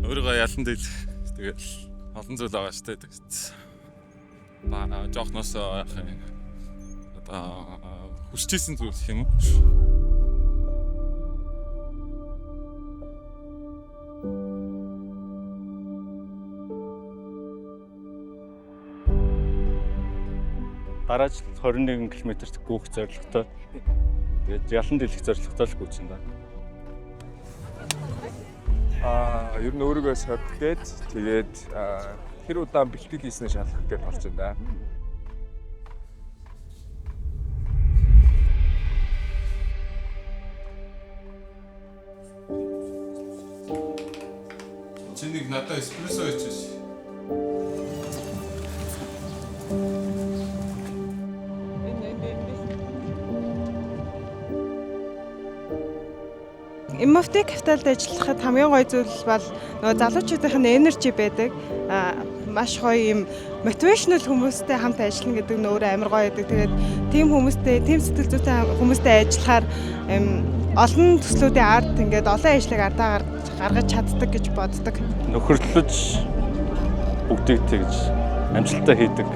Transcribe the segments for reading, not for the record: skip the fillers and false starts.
Өөрийгөө ялан дийлэх. Тэгэл олон зүйл байгаа шүү дээ. Тэгсэн. Ба жоохноос яах юм. Одоо хүсчихсэн зүйл гэх юм уу? Дараа жил 21 км-т гүйх зорилготой. Тэгээд ялан дийлэх зорилготой л гүйцэн да. Ер нь өөрийгөө сорилгээд тэгээд хэр удаан бэлтгэл хийснээ шалгах гэж болж байна да. Чи нэг надад эспрессо ичээш. MFT капиталд ажиллахад хамгийн гоё зүйл бол нөгөө залуучуудын energy байдаг. Маш гоё юм motivational хүмүүстэй хамт ажиллана гэдэг нь өөрөө амар гоё байдаг. Тэгээд тийм хүмүүстэй, тийм сэтгэл зүйтэй хүмүүстэй ажиллахаар олон төслүүдийн ард ингээд олон ажлыг ардаа гаргаж чаддаг гэж боддог. Нөхөрлөж бүгдийг тэгж амжилттай хийдэг.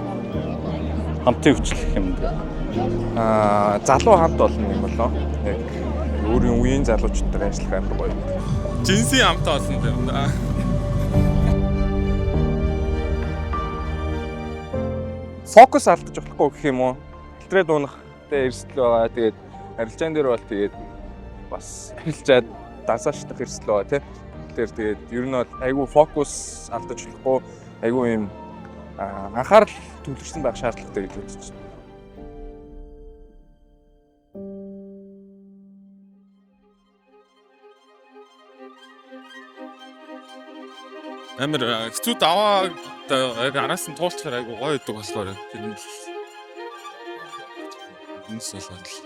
Хамтын хүчлэх юм дээ. Залуу хамт олон юм болоо. Яг өөрийн үеийн залуучуудтайгаа ажиллах амар гоё. Жинсийн амтаа болсон юм да. Фокус алдаж болохгүй гэх юм уу? Хэлтрээд унах тэ эрсдэл байгаа. Тэгээд арилжаан дээр бол тэгээд бас арилжаад дансаашдах эрсдэл байгаа тий. Тэгэхээр тэгээд ер нь бол айгүй фокус алдаж болохгүй, айгүй юм анхаарал төвлөрсөн байх шаардлагатай гэж бодож байна. Амар хэцүү даваа яг араас нь туулчихаар айгу гоё идэг болохоор тэр нь л энэс болоод л.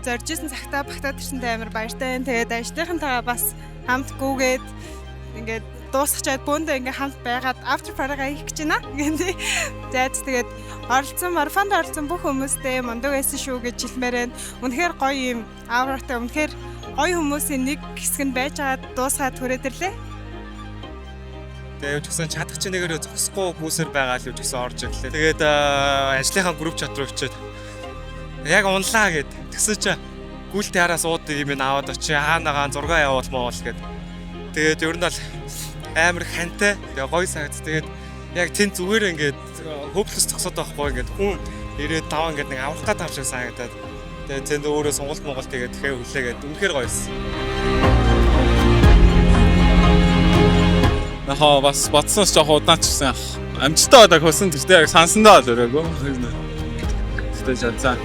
Зорж исэн цагтаа багтаад ирсэнтэй амар баяртай байна. Тэгээд ажлынхантайгаа бас хамт гүгээд ингээд дуусгачаад бөөндөө ингээд хамт байгаад after party-га хийх гэж байна. Гэнэ. За тэгээд оролцсон марафонд оролцсон бүх хүмүүстээ мундаг байсан шүү гэж хэлмээр байна. Үнэхээр гоё юм ауратай, үнэхээр гоё хүмүүсийн нэг хэсэг нь байж байгаад дуусгаад хүрээд ирлээ. Тэгээ юу ч гэсэн чадах чинь нэгээрээ зогсохгүй гүйсээр байгаа л юу ч гэсэн орж ирлээ. Тэгээд ажлынхаа групп чат руу өчөөд яг унлаа гэд. Тэгсэн чи гүйлтийн хараас уудаг юм аваад очи хаанагаа зураг явуул моол гэд. Тэгээд ер нь бол амар хантай. Тэгээ гоё санагд. Тэгээд яг тэн зүгээр ингээд хөөплөс зогсоод байхгүй ингээд хүн ирээд таваа ингээд нэг аврах гад юм шиг санагдаад. Тэгээд тэнд өөрөө сонголт Монгол тэгээд тэгэхээр хүлээгээд үнэхээр гоё байсан. Нахаа бас бодсоос жоох удаан ч гэсэн амжилттай болоо хөсөн тэртээ яг сансандаа бол өрөөгөө. Тэгтээ чадсан.